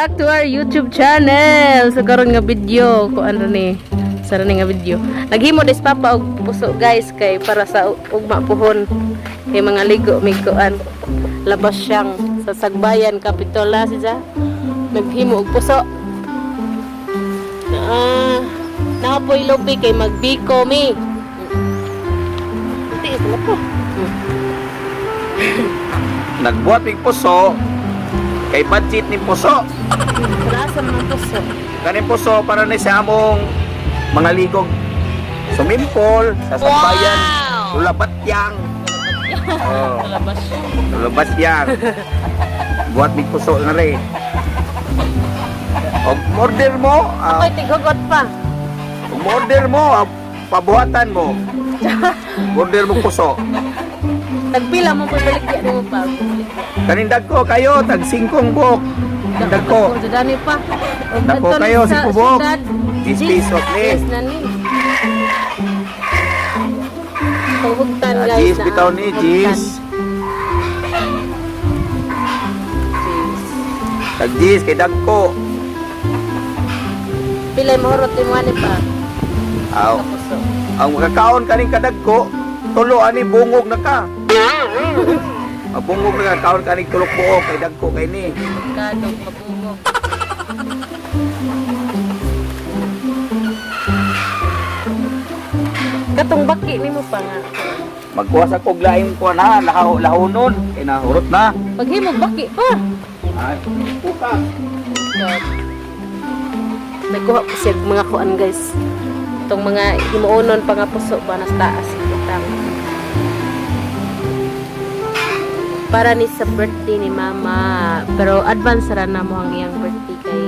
Back to our YouTube channel. So karon nga video, ko ano ni sa ni nga video. Naghimo des papa og puso, guys, kay para sa ugma puhon kay mga ligo mig kuan labas siyang sa Sagbayan, Kapitola siya. Naghimo og puso. Ah, napoy lupi kay magbiko mi. Tiis na po. Nagbuhat mig puso kay budget ni puso. Para sa mga puso. Kaning puso para ni sa among mga ligog sumimpol sa Sagbayan, Lulabatyang. Oh, Labas siya. Lulabatyang. Buhat mig puso na rin. Og order mo, Ako'y tighugot pa. og order mo, pabuhatan mo. Order mo puso. Tagpila mo po baligya mo pa. Kaning dagko kayo, tag singkong buok. Dagko. Dani pa. Og Dako adto ni kayo, sa singko buok. syudad. 10 pesos ni. Yes, nani. Paghutan, Ah, guys. Jis Na bitaw ang ni, hugtan. Jis. Jis. Tag Jis kay dagko. Pilay mahurot ni mo ani pa. Aw. Kapuso. Ang makakaon kaning kadagko, tulo ani bungog na ka. Ang bungog na ka, kaon kaning tulok buok kay dagko kay ni. Kadog mabungog. Katong baki nimo pa nga. Magkuha sa kog laing kuan ha, lahaw lahonon kay nahurot na. Paghimog baki pa. Ay, puka. God. Nagkuha po siya mga kuan, guys. Itong mga himuonon pa nga puso ba nas taas itang. Para ni sa birthday ni Mama. Pero advance ra na mo ang iyang birthday kay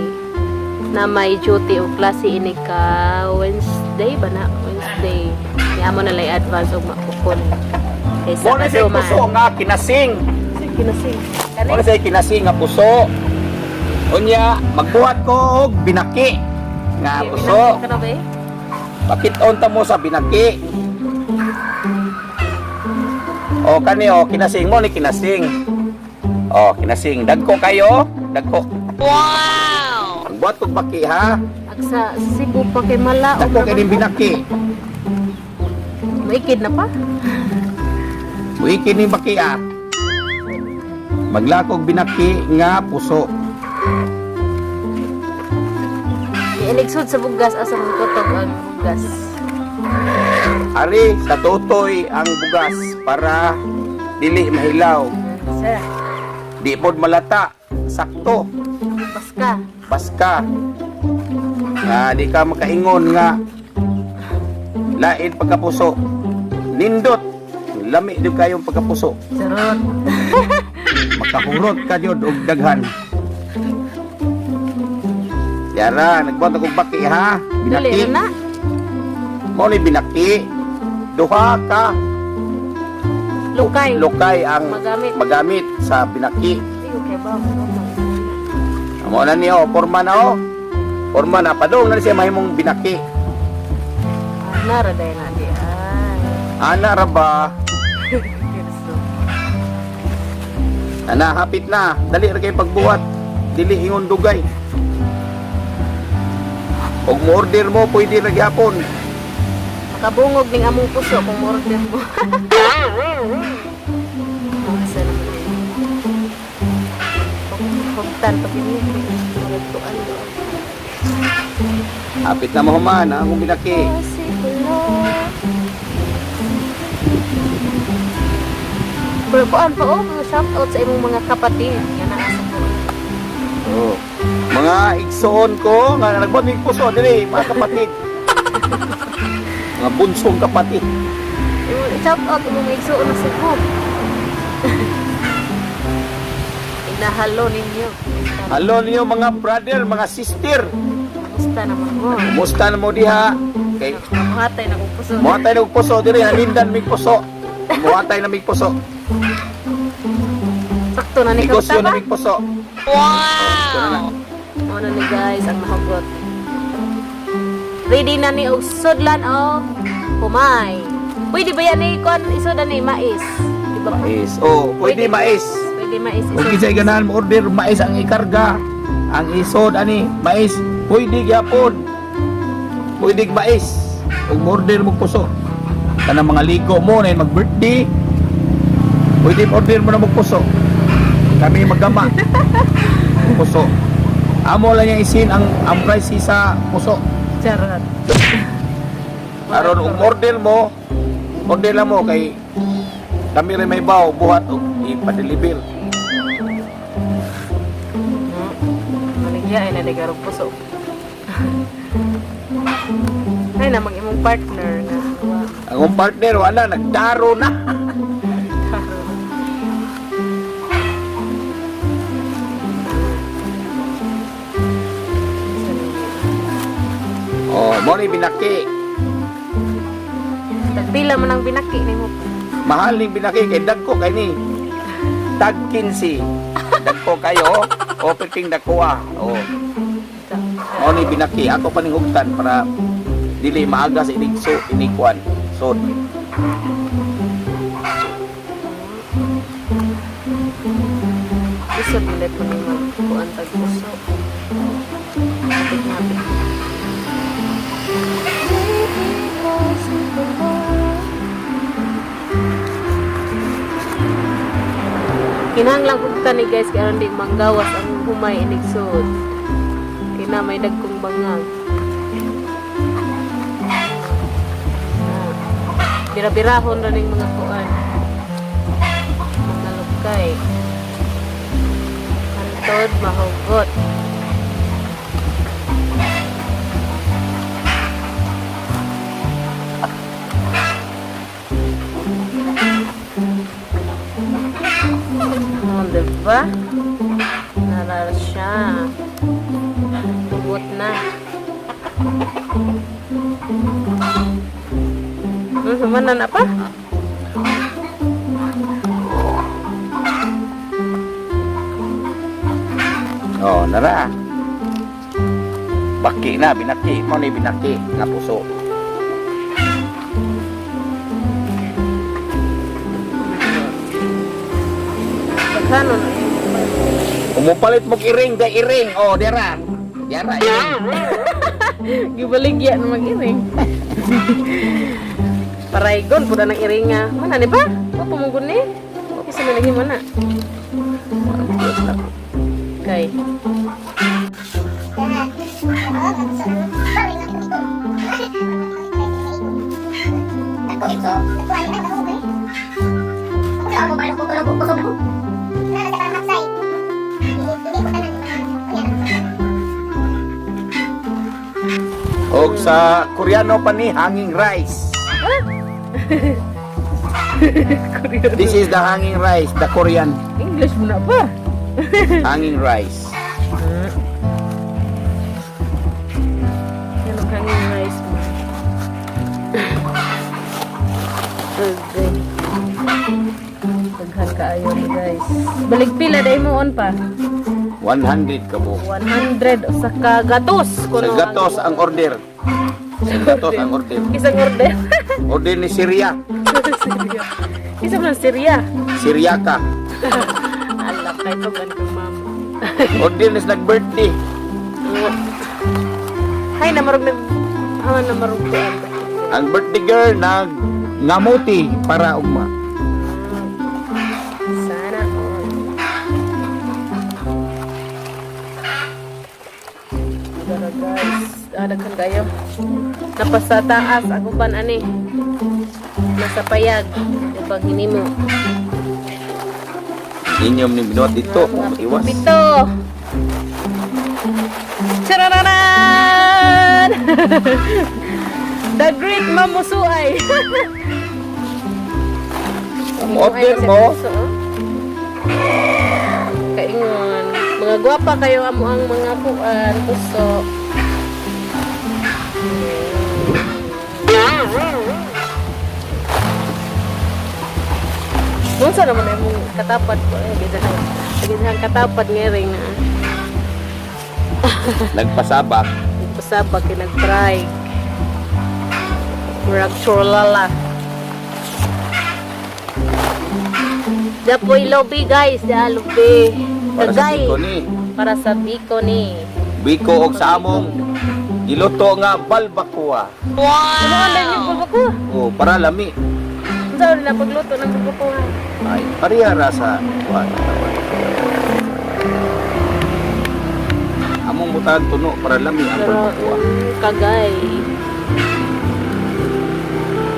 na may duty o klase ini ka Wednesday ba na? Wednesday. Kaya mo na lang advance og mapukon. Kay Mo na Sabado siya puso man. nga kinasing. Kinasing. Mo na siya kinasing nga puso. Unya, magbuhat ko og binaki nga puso. Kana ba eh? Pakit-on ta mo sa binaki. O kani o kinasing mo ni kinasing. O kinasing dagko kayo, dagko. Wow! Magbuhat kog baki ha. Ag sa Cebu pa kay Malaog. Dagko kay ning binaki. Maikid na pa. Muiki ni baki ah. Maglakog binaki nga puso. Iinigsod sa bugas asa mo kutog ang bugas. Ari sa tutoy ang bugas para dili mahilaw. Sir, Di pod malata. Sakto. baska. Baska. Nga di ka makaingon nga lain pagkapuso. Nindot. Lami di kayong pagkapuso. Charot. Makahurot ka jud og daghan. Yara, nagbuhat akong baki ha. Dali Binaki. na na. Mao ni binaki. Duha ka Lukay. lukay ang Magamit. magamit sa binaki. Di okay ba? Mao na niyo, porma na oh. Porma na padung na siya mahimong binaki. Nara day na di. Ay. Ana ra ba? Kirso. Ana hapit na. Dali ra kay pagbuhat. Dili ingon dugay. Og mo order mo pwede ra gyapon. Makabungog ning among puso kung order mo. Asa naman eh. Hugtan pag ini. Nagtuan do. Hapit na mahuman ang akong binaki. Pero kuan pa oh, mga shout out sa imong mga kapatid nga naa sa buot. Oh. Mga igsoon ko nga nagbuhat mig puso diri, mga kapatid. Mga bunsong kapatid. Imong shout out imong mga igsuon na Cebu. Inahalo ninyo. Halo ninyo mga brother, mga sister. Kumusta naman mo? Kumusta na mo diha? Kay Muhatay na kong puso. muhatay na og puso diri, halindan mig puso. Muhatay na mig puso. Sakto na ni Negosyo Kapta na ba? mig puso. Wow! Ano ni guys, ang mahugot. Ready na ni og sudlan og humay. Pwede ba yan ni kuan isudan ni mais? Di ba? Mais. Oh, pwede mais. Pwede mais Kung isod. kinsay ganahan mo order, mais ang ikarga. Ang isod ani mais pwede gyapon. Pwede mais. Ug order mo puso. Kanang mga ligo mo na mag birthday. Pwede order mo na mo puso. Kami maggama. Puso. Amo lang niyang isin ang price sa puso. Charot. Aron ug order mo, order lang mo kay kami rin may baw buhat og ipa-deliver. Maligya ay naligarong puso. Ay namang imong partner na. Ang akong partner wala nagdaro na. Oh, mo ni binaki. Tagpila man ang binaki nimo. Mahal ning binaki kay dagko kay ni. Tag 15. Dagko kayo. O perting dagko ah. Oh. Mo ni binaki ako pa ning hugtan para dili maaga sa inig so inigkuan. So Isod man dahil ni magkuan tag puso. Hapit na hapit. Kinahanglan kog tani guys kay aron di manggawas ang humay inig suod. Kina may dagkong bangag. Ah. Bira-birahon ra ning mga kuan. Mga lukay. Hantod mahugot. Oh, diba? Narar siya. Hugot na. Humanan na pa? Oh, nara. Baki na, binaki. Mo ni binaki nga puso. Pagkano na Umupalit mo iring, da iring. Oh, dira. Dira iring. Gibaligya na mag-iring. Paraygon, pura ng iringa. Mana ni ba? Wa pamunggon ni? Okay sa managin mo na. Kay. Og sa Koreano pa ni hanging rice. This is the hanging rice, the Korean English mo na ba? hanging rice. Yan ang hanging rice mo. Okay. Daghan kaayo ni guys. Balik pila dahil mo on pa. 100 ka buok. 100 usa ka gatos Sa gatos ang order. Sa gatos ang order. Isang order. Order ni Syria. Syria. Isa man Syria. Syria ka. Ala kay pagan kang mama. Order ni nag-birthday. Hay na marug nag haman na marug ko. Ang birthday girl nag ngamuti para ugma. Sana all. Dara guys, ah, daghan kayo. Napasa taas ang uban ani. Nasa payag, ubang hinimo. Inyom ni binuhat dito, Mga iwas. pito. Charararan! The Great Mamusuay. Ang order mo, oh. Kaingon. Mga gwapa kayo amo ang mga kuan, puso. Unsa naman ay mong katapad ko eh bisan katapad nga ring na nagpasabak. nagpasabak kay nagtry. Murag chorlala. Dapoy lobby guys, da lobby. Para sa Tagay. siko ni. Para sa biko ni. Biko og sa among giluto nga balbacoa. Wow! Ano ang yung bulbako? Oh, para lami. Unsa na pagluto ng bulbako? Ay, pareha ra sa kuan. Among butang tuno para lami ang Pero, balbacoa. kagay.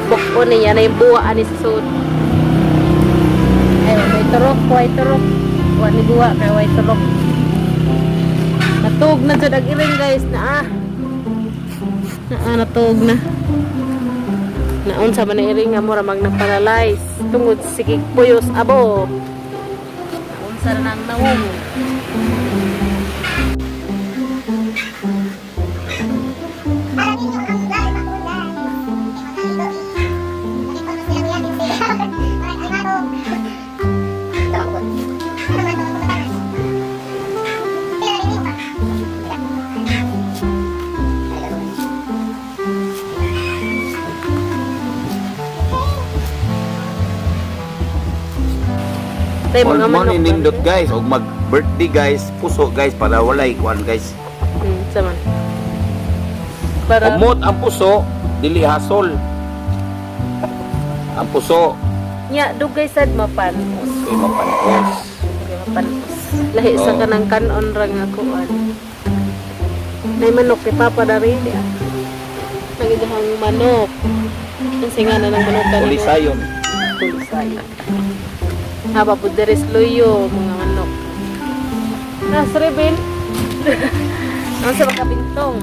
Buko niya na yung buwa ani sa sud. Ay, may turok, way turok. Wa ni buwa kay way turok. Natug na jud ang iring, guys, na ah. Na ah, natug na. Naunsa man ang iring nga mura mag naparalyze tungod sige puyos abo. Naunsa na nang nawong. Tay, All mga mo manok. ni nindot, guys, og mag birthday, guys, puso, guys, para walay kuan, guys. Sama. Para Umot ang puso, dili hasol. Ang puso nya dugay sad mapanos. kay mapanos. Dugay mapanos. Lahi sa Oo. kanang kanon ra nga kuan. Nay manok ni Papa dari di ah. Nang idahang manok. Ang singa na ng manok kanina. Kulisayon. Kulisayon. Haba po deres luyo mga manok. Nas Rebel. Ang sa makabintong.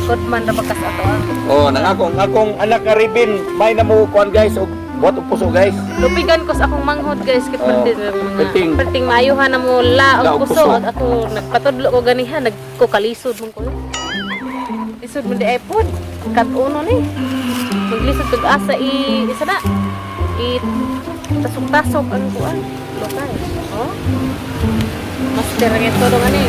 Kotman ra bakas ato ah. Oh, nang akong akong anak nga Ribin, may na mo kuan, guys, og buhat og puso, guys. Lupigan ko sa akong manghod, guys, kay Oo. perti mga Perting. perting maayuhan na mo la La og og puso puso. at ako nagpatudlo ko ganiha nagkukalisod man ko. Lisod man di ay pod. Kat uno ni. Maglisod kag asa i isa na. I tasok-tasok ang kuan. Lokal. Oh. Master ang ito dong ani.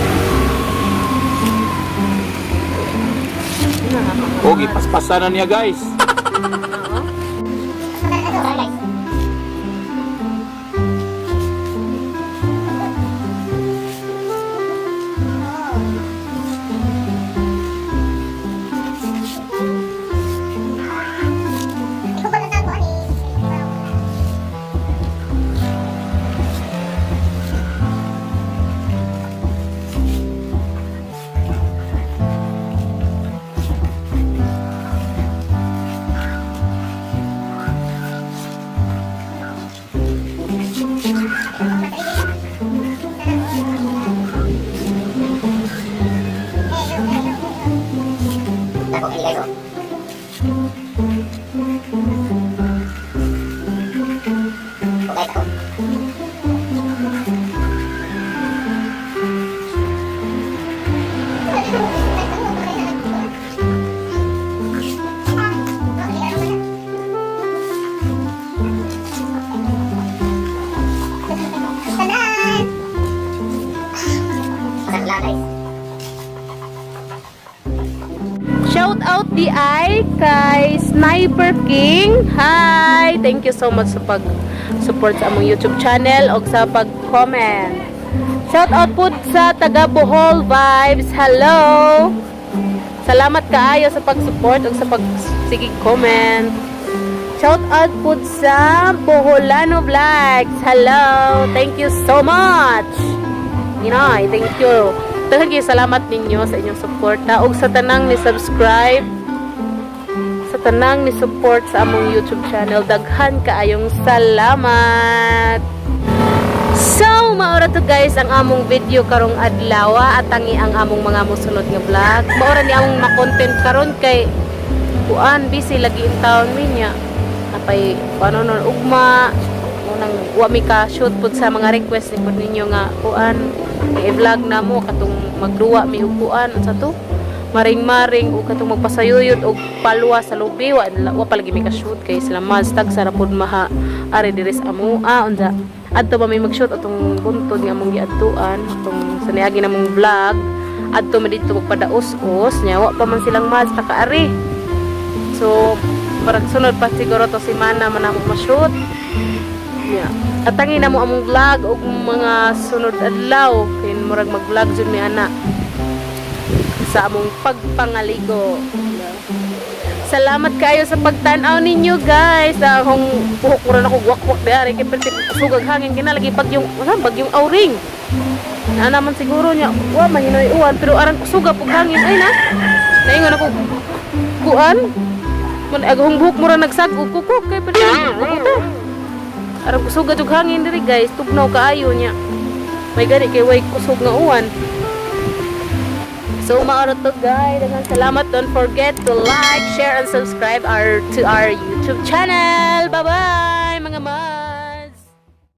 Na, O gipaspasan na niya, guys. Oo. Shout out di ay kay Sniper King. Hi! Thank you so much sa pag-support sa among YouTube channel o sa pag-comment. Shout out po sa taga Bohol Vibes. Hello! Salamat kaayo sa pag-support o sa pag-sige comment. Shout out po sa Boholano Vlogs. Hello! Thank you so much! Inay, thank you. Daghang kayo salamat ninyo sa inyong suporta ug sa tanang ni subscribe sa tanang ni support sa among YouTube channel. Daghan kaayong salamat. So, maura to, guys, ang among video karong adlaw at tangi ang among mga musunod nga vlog. Maura ni among ma-content karon kay kuan busy lagi in town mi niya. Napay kuan nun ugma unang wa mi ka shoot pud sa mga request ni pud ninyo nga kuan i-vlog na mo katong magduwa mi og kuan unsa to maring-maring o katong magpasayuyot og palwa sa lubi wa, wa palagi mi ka shoot kay sila mas tag sa pud maha ari diri sa amoa unsa adto ba mi mag-shoot atong buntod nga among giadtuan atong sa niagi namong vlog adto mi didto magpadaos-os nya wa pa man silang mas nakaari. So parang sunod pa siguro to si Mana man amo ma-shoot. Yeah. Atangin na mo among vlog og mga sunod adlaw kay Murag mag-vlog jud mi ana sa among pagpangaligo. Salamat kayo sa pagtan-aw ninyo, guys. Akong buhok mura na ko wakwak diari kay perti sugag hangin kinalagi bagyong wala bagyong Auring. Na naman siguro niya, wa man hinoy uwan pero arang kusuga pug hangin ay na. Naingon ako kuan. Mun akong buhok mura nagsag-og kukok kay perti kukuta. Arang kusuga jug hangin diri, guys, tugnaw kaayo niya. May gani kay way kusog nga uwan. So mao ra to, guys. Daghang salamat. Don't forget to like, share, and subscribe our to our YouTube channel. Bye-bye!